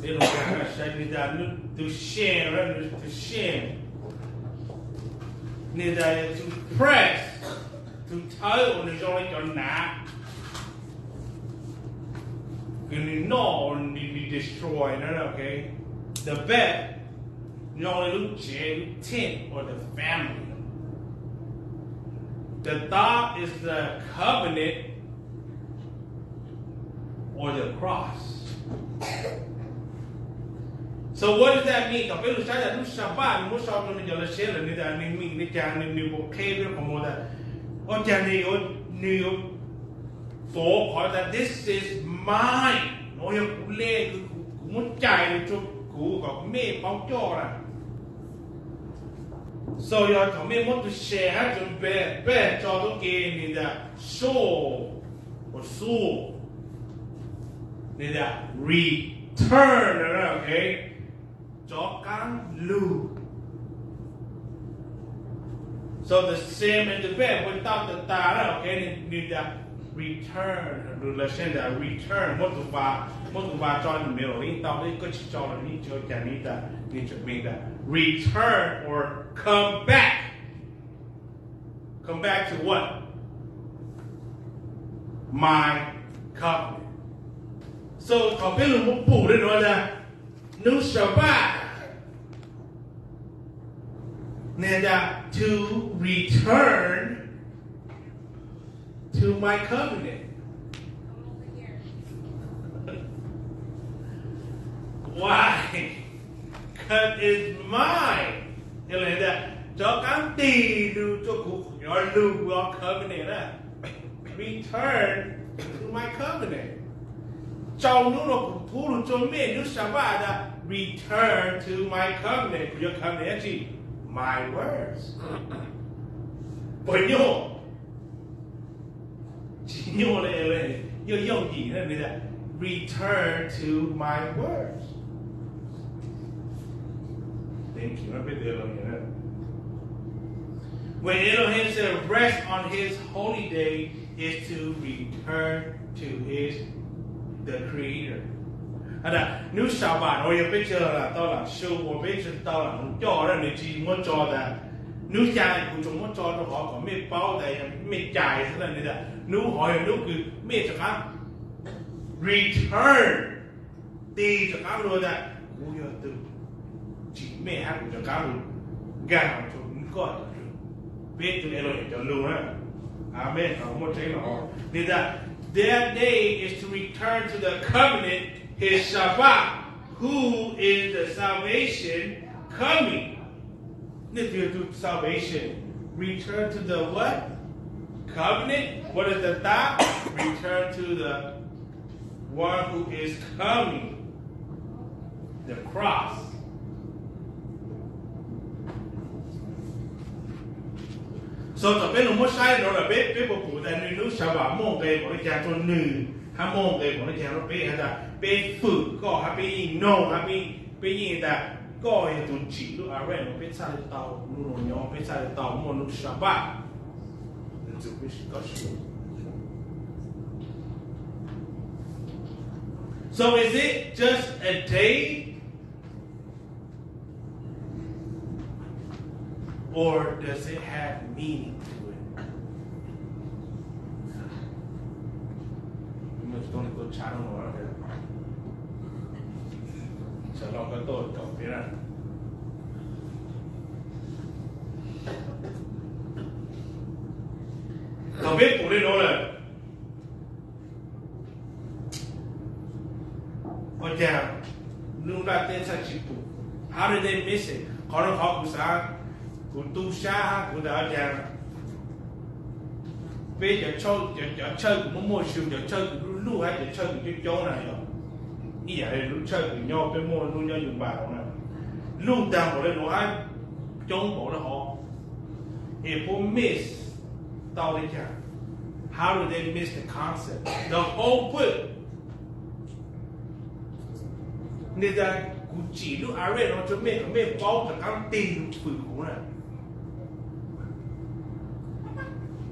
Peb lug saib nws tas nws tus shem, nws tus shem, nws tas tus press, tus thawb uas nws zoo li cov nav, kws nws noj, nws destroy na, ok. The bed, nyob li lub tsev, lub tent, or the family. The dot is the covenant or the cross. So what does that mean? Thaum peb lug saib tas lub Sabbath nws muab sau rua nws cov laj seb lawm, nws tas nws mean li cas, nws, nws puas qheb peb qhov muag tas, ua cas nws yuav, nws yuav pov qhov tas this is mine, nuav yog kuv le, kuv, kuv muab cais rua kuv kom mej paub coj na. So yog thaum mej muab tus shem hab tus bed, bed tso tuab ke, nws tas soul, or soul, nws tas return, ok, rov qaab lug. So the same as the bed, without the ta, ok, nws tas return, lug laj seb tas return, muab tus va, muab tus va tso nws me los yeej tau, koj tsis tso los yeej tsis ua cas, nws tas, nws tseem mean tas return or come back. Come back to what? My covenant. So thaum peb lug muab pum le nuav tas nub Sabbath, nws tas to return to my covenant. Why? 'Cause it's mine. Yog li ntawd, rov qaab tig lug rua kuv, kuv yuav lug ua covenant na. Return to my covenant. Rau nub nuav kuv pub lug rua mej, nub Sabbath tas return to my covenant. Kuv yuav covenant dlaab tsi? My words. Puas nyuaj? Tsis nyuaj le, le, yooj yooj yim na, nws tas return to my words. Thank you, peb tus Elohim. When Elohim said rest on his holy day is to return to his, the creator. Has tas nub Sabbath nuav yog peb tsi lam tau lam su, uas peb tsi tau lam moog coj na, nws tsi muab tso tas nub xyaa, kuv tsuas muab tso rua qhov kom mej paub tas yog mej cais xwb na, nws tas nub hov yog nub kws mej rov qaab return, tig rov qaab lug tas kuv yog tug tsim mej hab kuv rov qaab lug nkaag rua koj cov lug, peb tus Elohim cov lug na. Amen. Muaj tseeb los nws tas that day is to return to the covenant, his Shabbat, who is the salvation coming. Nws tus salvation, return to the what? Covenant. What is the thought? Return to the one who is coming. The cross. So thaum peb lug muab saib rau lawm, peb, peb puas pum tas nws lub Shabbat muaj nqe npaum le caag rua nws, hab muaj nqe npaum le caag rua peb? Has tas peb fwm koj hab peb yeej noog hab peb, peb yeej tas koj yog tug tsim lub arrest nuav, peb txhaj le tau lub nub nyob, peb txhaj le tau muaj lub Shabbat. So is it just a day? Or does it have meaning to it? Thaum peb pum le nuav lawm, ua caag lub nplaj teb txhaj tsi pum? How did they miss it? Qhov nuav qhov kuv xaav, kuv tu sab hab kuv tas ua caag peb cov, cov, cov tshawj kws muaj muaj su, cov tshawj kws luj luj hab cov tshawj kws coob coob na yog ib yam li lub tshawj kws nyob peb muaj lub nyob Yus Npas nuav na, luj taag npaum le nuav hab coob npaum le hov, es puab miss tau le caag? How do they miss the concept? The whole book. Nws tas kuv tsim lub arrest nuav rua mej kom mej paub rov qaab tig lug fwm kuv na.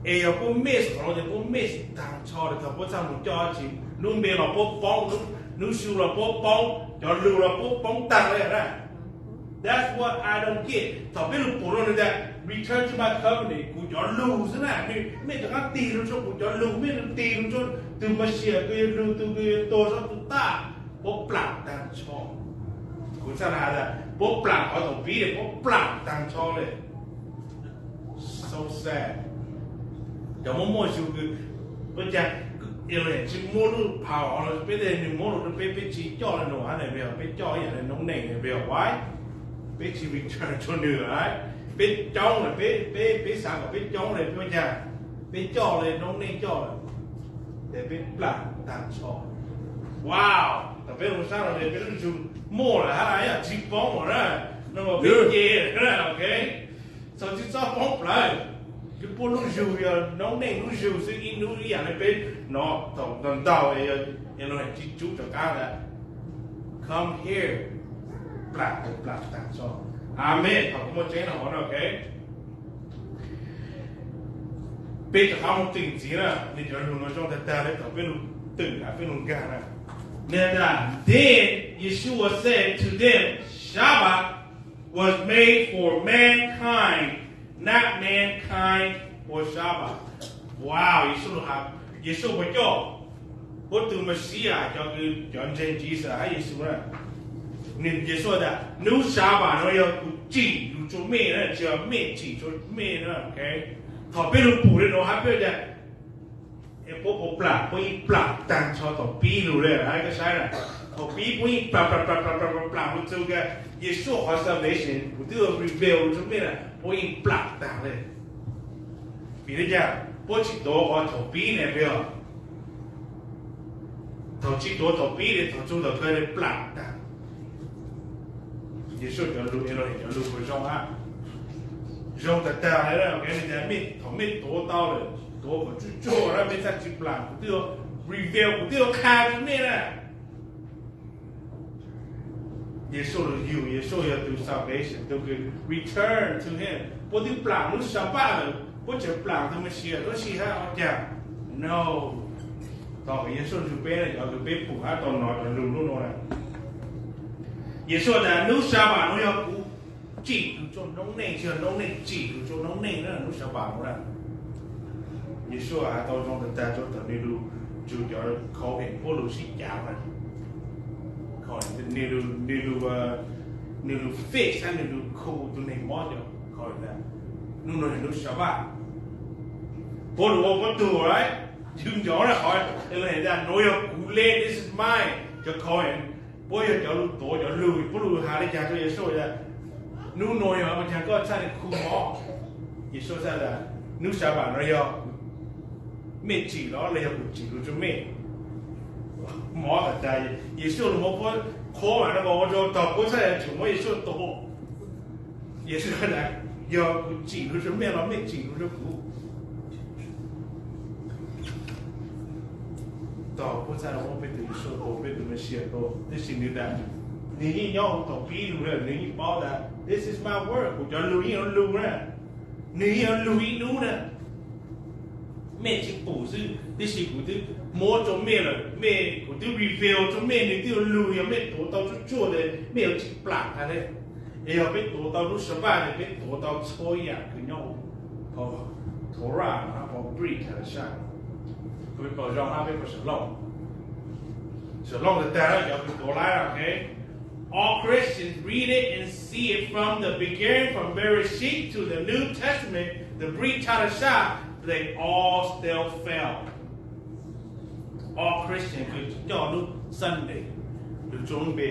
Es yog puab miss qhov nuav ces puab miss taag nrho le thaum puab txhaj moog coj dlaab tsi. Lub npe los puab paub, lub, Hnub xyu los puab poob, cov lug los puab poob taag le na. That's what I don't get. Thaum peb lug pum rua nwg tas, Return to my covenant, kuv cov lug xwb na, mej rov qaab tig lug rua kuv cov lug, mej lug tig lug rua tug Messiah kws yog lug tug kws yuav tuag sab tug taj, puab plaam taag nrho. Kuv txhaj has tas puab plaam qhov thaum pib le, puab plaam taag nrho le. So sad. Cov muaj muaj yug kws, ua caag, tsi muab lub power los peb tej nwg muab los rua peb, peb tsi coj le nuav hab ne, peb coj ib yaam le noob neej ne, peb why? Peb tsi return rua nwg, peb coob le, peb, peb, peb xaav kom peb coob le, peb ua caag, peb coj le noob neej coj le, ces peb plaam taag nrho. Wow, thaum peb lug sab lug le peb lub ntsug muaj lawm hab na, yog tsi poob lawm na, no peb nce na, ok. Txhua tsi txhob poob plawg, puab lub ntsug yog noob neej lub ntsug xwb, ib hnub ib yaam le peb nov thaum ntau ntau, es lug tsi tsub rov qaab tas, come here, plaam, plaam taag nrho. Amen. Thaum kuv muaj tseeb no, ok. Peb rov qaab moog twm ntxiv na, nwg cov lug nuav zoo tag tag le thaum peb lug twm hab peb lug nkaag na. Nwg tas, Then Yeshua said to them, Shabbat was made for mankind, not mankind for Shabbat. Wow, Yeshua lug has, Yeshua puas coj? Puab tug Messiah, cov kws, cov ntseeg Jesus hab Yeshua na. Nwg, Yeshua tas, Hnub Shabbat nuav yog kuv tsim lug rua mej na, tsi yog mej tsim rua mej na, ok. Thaum peb lug pum le nuav hab peb tas, puab puas plaam? Puab yeej plaam taag nrho thaum pib lug le, koj saib na. Thaum pib puab yeej plaam, plaam, plaam, plaam, plaam, plaam lug txug kag Yeshua qhov salvation, kuv twb reveal rua mej na, puab yeej plaam taag le. Vim le caag? Puab tsi tuav qhov thaum pib ne, peb os. Thaum tsi tuav thaum pib le, thaum txug thaum kawg le plaam taag. Yeshua cov lug, Elohim cov lug puas zoo hab? Zoo tag tag le, ok, nwg tas mej, thaum mej tuav tau lawm, tuav kom tsuj tsuag na, mej txhaj tsi plaam, kuv twb reveal, kuv twb qha rua mej na. Yeshua lug yug, Yeshua yog tug salvation, tug kws return to him. Puab twb plaam lub Shabbat lawm, puab tseem plaam tug Messiah tab sis hab ua caag? No. Thaum Yeshua ntsug peb na, cov kws peb pum hab tau nov cov lug lub nuav na. Yeshua tas, Hnub Shabbat nuav yog kuv tsim lug rua noob neej, tsi yog noob neej tsim lug rua noob neej na, hnub Shabbat nuav na. Yeshua has tau zoo tag tag rua thaum nwg lug ntsug cov Kohen puab lug sib cav na. Nwg lug, nwg lug, nwg lug fix hab nwg lug khu tug neeg mob cov Kohen tas, Hnub nuav yog hnub Shabbat. Puab lug ua puab tug, right? Yug nco na qhov, tas, Nuav yog kuv le, this is mine. Cov Kohen puab yog cov lug tuav cov lug, puab lug has le caag rua Yeshua tas, Hnub nuav yog ua caag koj txhaj le khu mob? Yeshua txhaj tas, Hnub Shabbat nuav yog mej tsim los le yog kuv tsim lug rua mej? Mob tas tas, Yeshua lug muab puab qhuab mas no ua rua tog puab txhaj le tshum muab Yeshua tuav. Yeshua tas, Yog kuv tsim lug rua mej los mej tsim lug rua kuv? Tog puab txhaj le muab peb tug Yeshua tuav, peb tug Messiah tuav, tab sis nwg tas, nwg yeej nyob huv thaum pib lug le, nwg yeej paub tas this is my word, kuv cov lug yeej yuav lug na, nwg yeej yuav lug ib hnub na. Mej tsi pum xwb, tab sis kuv twb muab rua mej lawm, mej, kuv twb reveal rua mej, nwg twb yuav lug, yog mej tuav tau tsuj tsuag le mej yuav tsi plaam has le. Es yog peb tuav tau lub Shabbat le peb tuav tau txhua yaam kws nyob huv Torah hab Brit Hadashah, peb puas zoo hab peb puas sawv looj? Sawv looj tag tag, cov kws tuav laib, ok. All Christians read it and see it from the beginning, from Bereshit to the New Testament, the Brit Hadashah, they all still fail. All Christian kws coj lub Sunday, lug rua lub npe,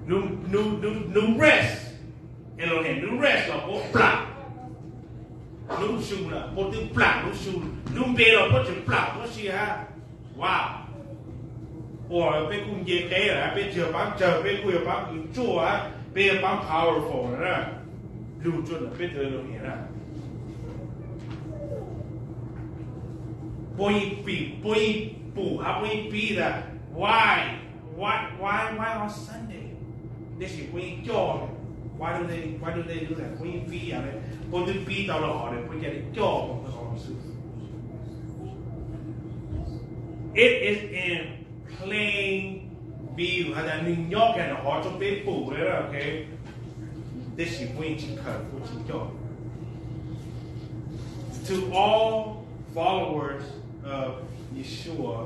lub, lub, lub, lub rest, Elohim lub rest los puab plaam lub xyu na, puab twb plaam lub xyu, lub npe los puab tseem plaam tuab si hab. Wow. Ua peb kuj nce qeb lawm, peb tsi yog paab tsawg, peb kuj yog paab kws tsuaj hab, peb yog paab powerful na. Lug rua ntawm peb tug Elohim na. Puab yeej pum, puab yeej pum hab puab yeej pib tas, why, why, why, why on Sunday? Tab sis puab yeej coj, why do they, why do they do that? Puab yeej pib yaam le, puab twb pib tau los hov le puab ca le coj ua qhov xwb. It is in plain View has tas nws nyob kiag nram qhov rau peb pum li, ok. Tab sis kuv yeej tsis khaws, kuv tsis coj. To all followers of Yeshua,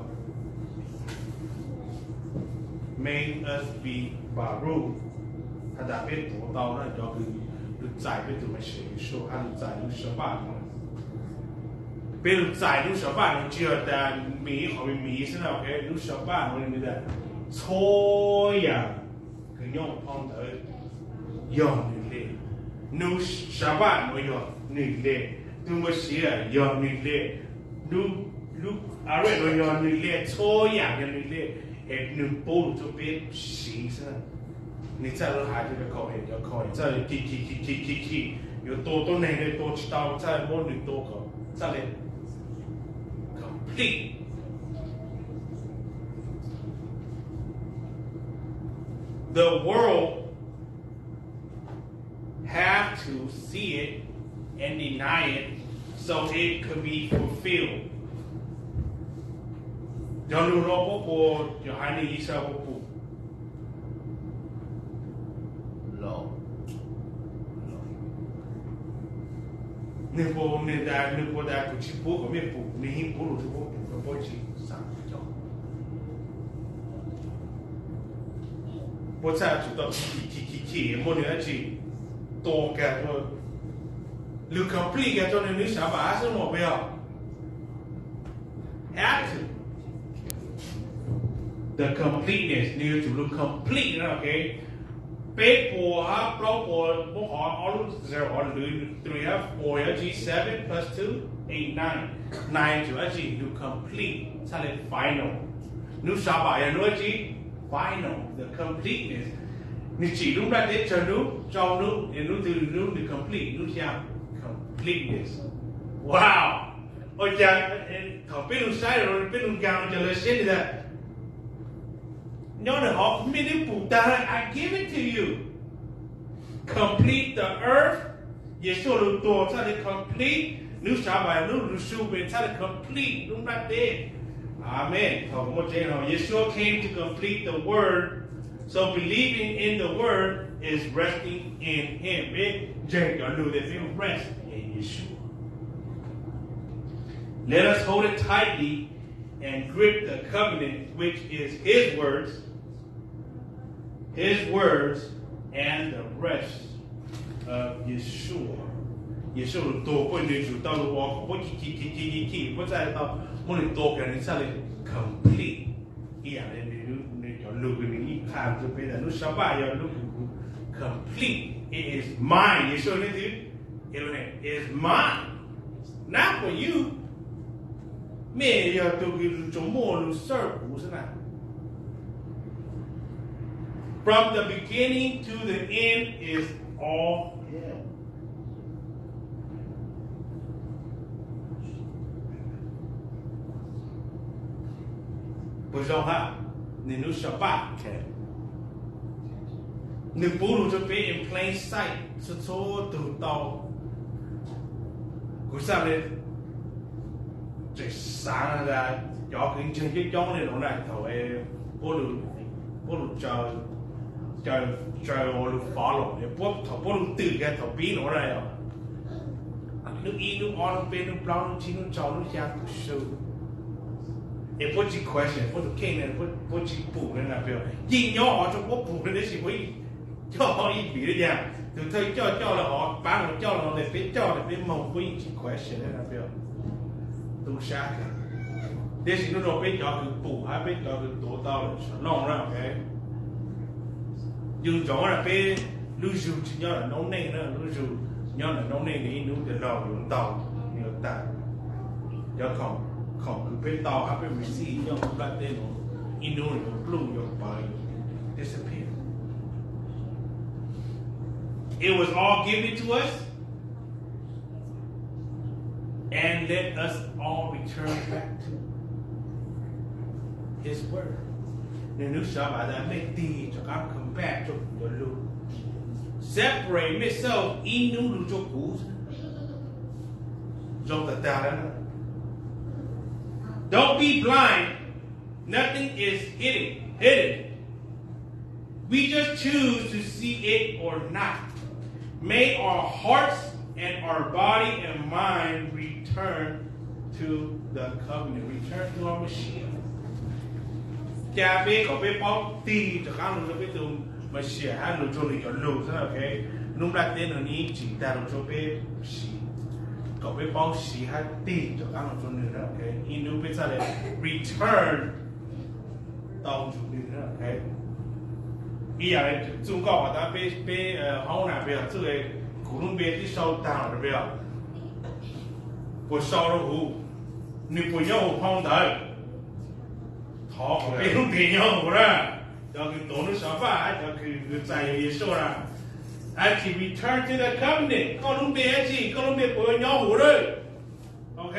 may us be Baruch, has tas peb tuav tau na cov kws lug txais peb tus Mexiyas Yeshua, has lug txais lub Shabbat no. Peb lug txais lub Shabbat no tsis yog tas miv qhov miv xwb na, ok. Lub Shabbat no nws tas txhua yam kws nyob hauv phau ntawv yog nws le. Lub Shabbat no yog nws le. Tus Mexiyas yog nws le. Lub, lub Arab no yog nws le, txhua yam yog nws le. Es nws pub lug rau peb siv xwb. Nws txhaj lug has rau cov Kohen, cov Kohen txhaj lug chim chim chim, yuav tua tuab neeg le tua tsis tau, txhaj muab nws tua kom txhaj le complete. The world have to see it and deny it so it could be fulfilled. Cov lug no puab puas, cov haiv neeg Yixalayees puab puas? Nwg puas, nwg tas, nwg puas tas kuv tsis pub kom mej pum, nwg yeej pub lug rau puab pum rau puab tsis xav coj. Puab txhaj tsum tau chim chim chim chim muab nwg dab tsi tua kag, lug complete kag rua nwg lub Shabbat xwb mog, puas yog? Have to. The completeness, nwg yuav tsum lug complete na, ok. Peb puas hab plaub puas muab qhov ob lub zero qhov lwv, three hab four yog dab tsi, seven plus two, eight, nine. Nine tsum dab tsi, lug complete txhaj le final. Lub Shabbat yog lub dab tsi? Final, the completeness. Nwg tsim lub nplaj teb tsawg hnub, rau hnub, es hnub twg lub nwg complete, lub xya completeness. Wow. Ua cas thaum peb lug saib, peb lug nkaag cov lawv siab li ntawd, nyob ntawm hov kuv mej twb pum tag, I give it to you. Complete the earth. Yeshua lug tuag txhaj le complete lub Shabbat, lub lug su pem txhaj le complete lub nplaj teb. Amen. Thaum muaj tseeb no, Yeshua came to complete the word. So believing in the word is resting in him. Peb ntseeg cov lug tes peb rest in Yeshua. Let us hold it tightly and grip the covenant, which is his words, his words and the rest of Yeshua. Yeshua lug tuag puab nwg tsum tau lug ua kom puab chim chim chim chim chim, puab txhaj tau muab nwg tua kag nwg txhaj le complete ib yaam le nwg cov lug kws nwg yeej qha rua peb tas lub Shabbat yog lub kws complete. It is mine. Yeshua leej twg? It is mine, not for you. Mej yog tug kws lug tsuas muaj lug serve kuv xwb na. From the beginning to the end is all him. Puas zoo hab? Nwg lub Shabbat, nwg pub lug rua peb in plain sight, txhua txhua tug tau. Kuv xaav le tseem xaav tas cov kws ntseeg coob coob le nuav na, thaum puab lug, puab lug tsaws, tsaws lug follow, thaum puab lug twm kag thaum pib nuav na, nub ib nub ob nub peb nub plaub nub tsib nub rau nub xya nub su, es puab tsi question, puab tus kheej, puab tsi pum le na, peb yeej nyob hov rua puab pum le, tab sis puab yeej coj ib pim le yag, tus thawj coj coj le hov, paab mus coj le hov, tes peb coj tes peb moog, puab yeej tsi question le na, peb tu sab kag. Tab sis nub nua peb cov kws pum hab peb cov kws tuav tau lawm salooj na, ok. Yug ntsoov na, peb lub zug tsi nyob lawm noob neej na, lub zug nyob lawm noob neej, ib nub tes laug yuav ntaug, yuav tag. Cov khoom kws peb tau hab peb receive nyob huv nplaj teb nuav, ib nub yuav pluj yuav pawv, yuav disappear. It was all given to us, and let us all return back to his word. Nwg lub Shabbat tas mej tig rov qaab come back rua kuv cov lug. Separate mej self ib nub lug rua kuv. Zoo tag tag le. Don't be blind. Nothing is hidden, hidden. We just choose to see it or not. May our hearts and our body and mind return to the covenant, return to our Mashiach. Ca peb kom peb paub tig rov qab los rau peb tus Mashiach hab los rau nws cov lug xwb, ok? Lub nplaj teb no nws tsim tag los rau peb siv, kom peb paub siv hab tig rov qab los rau nws, ok? Ib hnub peb txhaj le return tau nrug nws, ok? Ib yam li txuj nkauj has tas peb, peb hauv na peb yog txuj, kuv lub npe twb sau tag lawm peb yog, puas sau rau huv, nws puas nyob huv phau ntawv? Thov kom peb lub npe nyob huv na. Cov kws tuav lub Shabbat, cov kws txais Yeshua na, hab tsis return to the covenant, koj lub npe dab tsi, koj lub npe puas yuav nyob huv lawm? Ok,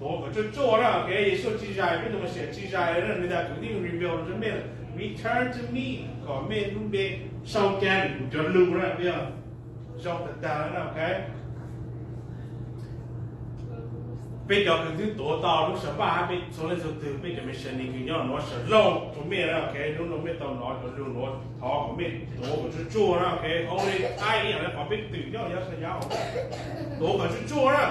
tuav kom tsuaj tsuaj na, ok. Yeshua tsis zais, peb tus Mashiach tsis zais na, nws tas kuv yeej reveal rau mej, return to me, kom mej lub npe sau ca kuv cov lug na, peb yog zoo tag tag na, ok. Peb cov kws twb tuav tau lub Shabbat hab peb txhua leej txhua tug, peb cov Mashiach kws nyob nuav sawv lauj rau mej na, ok. Hnub no mej tau nov cov lug nuav, thov kom mej tuav kom tsuaj tsuaj na, ok. Holy Tide ib yam li qhov peb twm nyob yav sab yav, tuav kom tsuaj tsuaj na.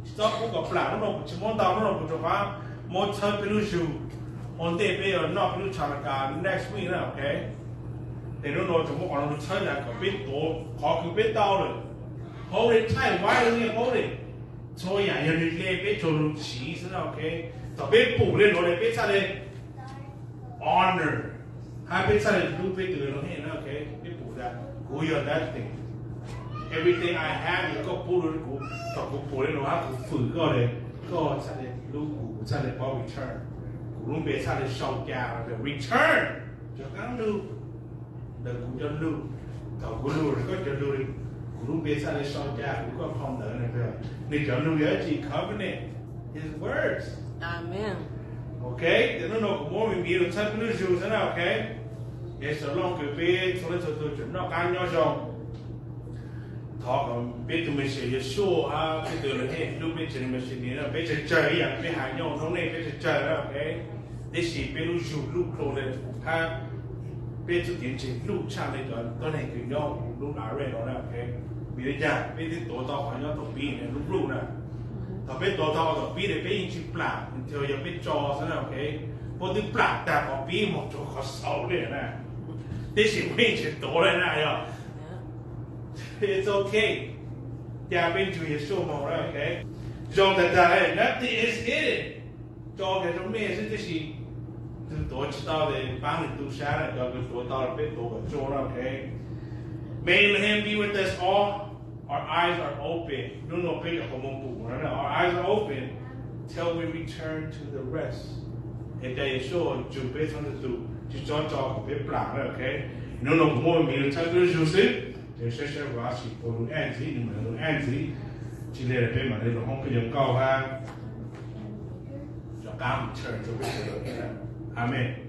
Tsis txhob pub kom plam, hnub no kuv tsis muab ntau, hnub no kuv rov qab muab txhawb peb lub zug ua ntej peb yuav noj peb lub tshav las kas next week na, ok. Ces hnub no tsuas muab qhov no txhawb tas kom peb tuav qhov kws peb tau lawm. Holy Tide, why do we hold it? Txhua yam yog nws le peb tsuas lug siv xwb na, ok. Thaum peb pum le nuav le peb txhaj le honor, hab peb txhaj le hlub peb tus lug hej na, ok. Peb pum tas kuv yog nothing, everything I have yog koj pub rau kuv. Thaum kuv pum le nuav hab kuv fwm koj le, koj txhaj le hlub kuv, kuv txhaj le paub return, kuv lub npe txhaj le sau ca, return, rov qaab lug ntawm kuv cov lug. Thaum kuv lug rau koj cov lug, kuv lub npe txhaj le sau ca huv koj phau ntawv na. Nws cov lug yog dab tsi? Covenant, his words. Ok, ces hnub no kuv muab me miv lug txhawb peb lub zug xwb na, ok. Es xav loj kws peb txhua leej txhua tug tseem noj qab nyob zoo. Thov kom peb tus Mashiach Yeshua hab peb tus lug hej hlub peb tsev neeg Mashiach na, peb tsawg tsawg ib yam peb has nyob noob nej peb tsawg tsawg na, ok. Tab sis peb lub zug lub plhu le hab peb txuj kev ntseeg luj tshaj le cov tuab neeg kws nyob huv lub Iran no na, ok. Vim li cas? Peb twb tuav tau qhov nyob thaum pib ne, lub luj na. Thaum peb tuav tau qhov thaum pib ne peb yeej tsis plam, nws yog peb tso xwb na, ok. Puab twb plam tag qhov pib moog rua qhov xaus le na, tab sis puab yeej tsis tuav le na yog. It's ok. Ca peb nrug Yeshua moog na, ok. Zoo tag tag, nothing is hidden. Tso kiag rua mej xwb, tab sis tug tuav tsis tau ces paab nwg tu sab na, cov kws tuav tau peb tuav kom tsuaj na, ok. May Elohim be with us all. Our eyes are open. Hnub no peb cov qhov muag pum na, our eyes are open till we return to the rest. Es ca Yeshua nrug peb txhua leej txhua tug, tsis txhob tso kom peb plam na, ok. Hnub no kuv muab me miv lug txhawb peb lub zug xwb. Ces saib saib Rashi puas lug add ntxiv, nws mam lug add ntxiv. Tsis li lawm peb mam li lug hoob peb cov nkauj hab rov qaab mus tshawj rua peb sawv daws. Amees.